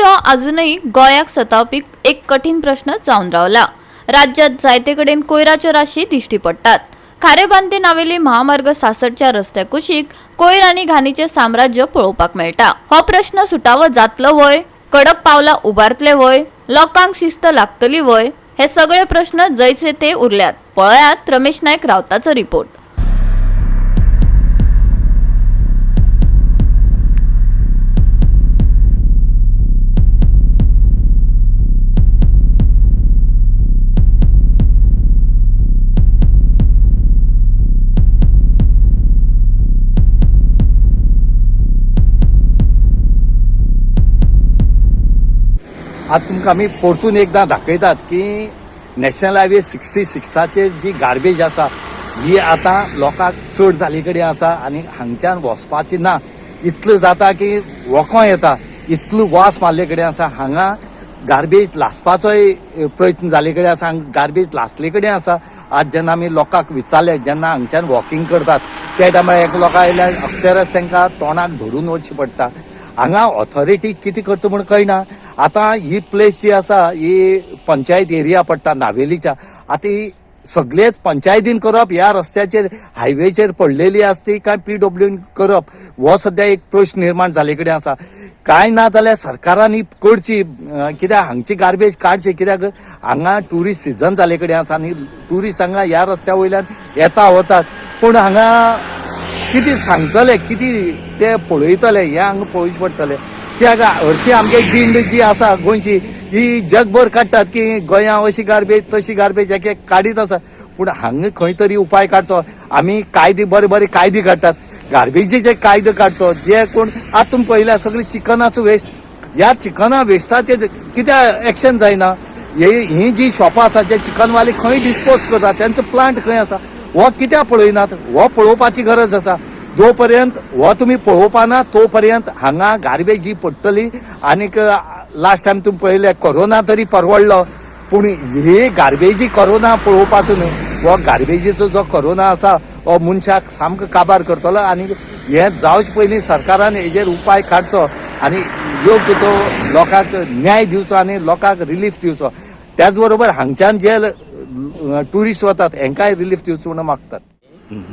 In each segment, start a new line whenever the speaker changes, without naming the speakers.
कोयर हो आजुनूय गोंयाक सतावपी एक कठीण प्रश्न जावन रावला. राज्यात जायते कडेन कोयराच्यो राशी दिश्टी पडटात. खारेबांदे नावेली महामार्ग सासरच्या रस्त्या कुशीक कोयर आनी घाणीचें साम्राज्य पळोवपाक मेळटा. हो प्रश्न सुटावो जातलो व्हय? कडक पावलां उबारतले व्हय? लोकांक शिस्त लागतली व्हय? हे सगळे प्रश्न जैसे ते उरल्यात. पळयात रमेश नायक रावताचो रिपोर्ट.
आज तुमकां आमी परतून एकदां दाखयतात की नॅशनल हायवे 66चेर जी गार्बेज आसा ही आतां लोकांक चड जाल्ले कडेन आसा आनी हांगच्यान वचपाची ना. इतलो जाता की वोको येता, इतलो वास मारले कडेन आसा. हांगा गार्बेज लासपाचोय प्रयत्न जाल्ले कडेन आसा, हांगा गार्बेज लासले कडेन आसा. आज जेन्ना आमी लोकांक विचारले, जेन्ना हांगच्यान वॉकिंग करतात त्या टायमार एक लोकां आयल्यार अक्षरच तांकां तोंडाक धरून वचचें पडटा. हांगा ऑथॉरिटी कितें करता म्हूण कळना. आतां ही प्लेस जी आसा ही पंचायत एरिया पडटा नावेलीच्या. आतां ही सगळेच पंचायतीन करप ह्या रस्त्याचेर हायवेचेर पडलेली आसा ती काय पीडब्ल्यून करप हो सद्या एक प्रश्न निर्माण जाल्ले कडेन आसा. कांय ना जाल्यार सरकारान ही करची, कित्याक हांगची गार्बेज काडची, कित्याक हांगा ट्युरिस्ट सिजन जाल्ले कडेन आसा आनी ट्युरिस्ट हांगा ह्या रस्त्या वयल्यान येता वतात. पूण हांगा कितें सांगतले, कितें ते पळयतले हें हांगा पळोवचें पडटलें. कित्याक हरशीं आमगे दिंड जी आसा गोंयची ही जगभर काडटात की गोंया अशी गार्बेज तशी गार्बेज एक एक काडीत आसा. पूण हांगा खंय तरी उपाय काडचो. आमी कायदे बरे बरे कायदे काडटात, गार्बेजीचे कायदे काडचो. जे कोण आतां तुमी पळयल्या सगळे चिकनाचो वेस्ट, ह्या चिकना वेस्टाचेर कित्याक एक्शन जायना? ही जी शॉपां आसा जे चिकनवाले खंय डिस्पोज करतात, तेंचो प्लांट खंय आसा हो कित्याक पळयनात? हो पळोवपाची गरज आसा. जो पर्यंत हो तुमी पळोवपाना तो पर्यंत हांगा गार्बेज जी पडटली. आनीक लास्ट टायम तुमी पळयले कोरोना तरी परवडलो, पूण ही गार्बेजी कोरोना पळोवपाचो न्हय. हो गार्बेजीचो जो कोरोना आसा हो मनशाक सामको काबार करतलो आनी हें जावचे पयलीं सरकारान हेजेर उपाय काडचो आनी योग्य तो लोकांक न्याय दिवचो आनी लोकांक रिलीफ दिवचो. त्याच बरोबर हांगच्यान जे ट्युरिस्ट वतात हेंकांय रिलीफ दिवचो म्हणून मागतात.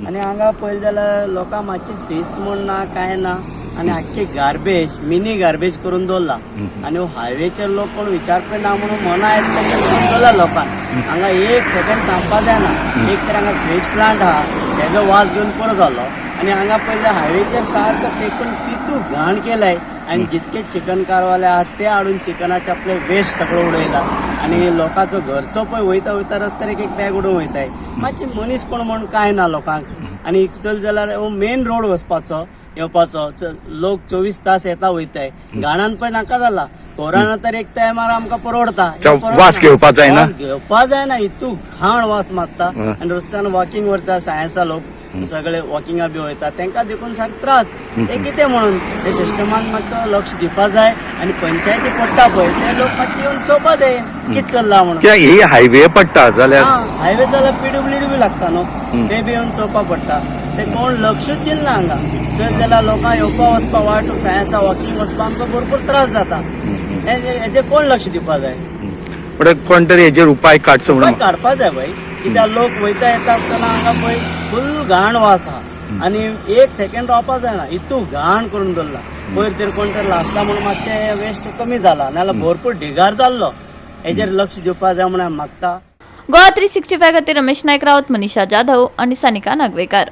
आनी हांगा पळयलें जाल्यार लोकांक मातशी शिस्त म्हूण ना, कांय ना आनी आख्खी गार्बेज मिनी गार्बेज करून दवरला. आनी हायवेचेर लोक कोण विचारपी ना म्हणून मना येता तशें करून दवरला लोकांक. हांगा एक सेकंड थांबपा जायना. एक तर हांगा स्वेज प्लांट आहा, तेजो वास घेवन पुरो जालो. आनी हांगा पळयलें हायवेचेर सारको तेकून तितू घाण केलाय आनी जितके चिकन कारवाले आहात ते हाडून चिकनाचे आपले वेस्ट सगळो उडयला. आनी लोकांचो घरचो पळय वयता वयता रस्त्यार एक एक बॅग उडोवन वयताय. मातशी मनीसपण म्हूण कांय ना लोकांक. आनी चल जाल्यार हो मेन रोड वचपाचो येवपाचो, लोक 24 तास येता वयताय. घाणान पळय नाका जाला. कोरोना तर एक टायमार आमकां परवडता,
वास घेवपा जायना,
वास घेवपा जायना, इतू घाण वास मारता. आनी रस्त्यान वॉकिंग व्हरता सायन्सा लोक सगळे वॉकिंगा बी वयता, तांकां देखून सारके त्रास. ते कितें म्हणून हे सिस्टमान मातसो लक्ष दिवपा जाय आनी पंचायती पडटा पळय ते लोक मातशे येवन चोवपा जाय कितें चल्ला म्हणून.
कित्याक ही हायवे पडटा जाल्यार
हायवे जाल्यार पीडब्ल्यूडी बी लागता न्हू, ते बी येवन चोवपा पडटा. ते कोण लक्षूच दिना हांगा. चड जाल्यार लोकांक येवपा वचपा वाट सायन्सा वॉकिंग वचपा आमकां भरपूर त्रास जाता. हेजे कोण लक्ष दिवपा जाय?
पण कोण तरी हेजेर उपाय काडचो म्हणून
काडपा जाय बाय. कित्याक लोक वयता येता आसतना हांगा पळय फुल घाण वास आहा आनी एक सेकंड रावपा जायना, इतू घाण करून दवरला. पयर तर कोण तर लासला म्हणून मातशें वेस्ट कमी जाला, नाजाल्यार भरपूर ढिगार जाल्लो. हेजेर लक्ष दिवपा जाय म्हणून हांव मागता.
गोवा 365 खातीर रमेश नायक राऊत, मनीषा जाधव आनी सानिका नागवेकार.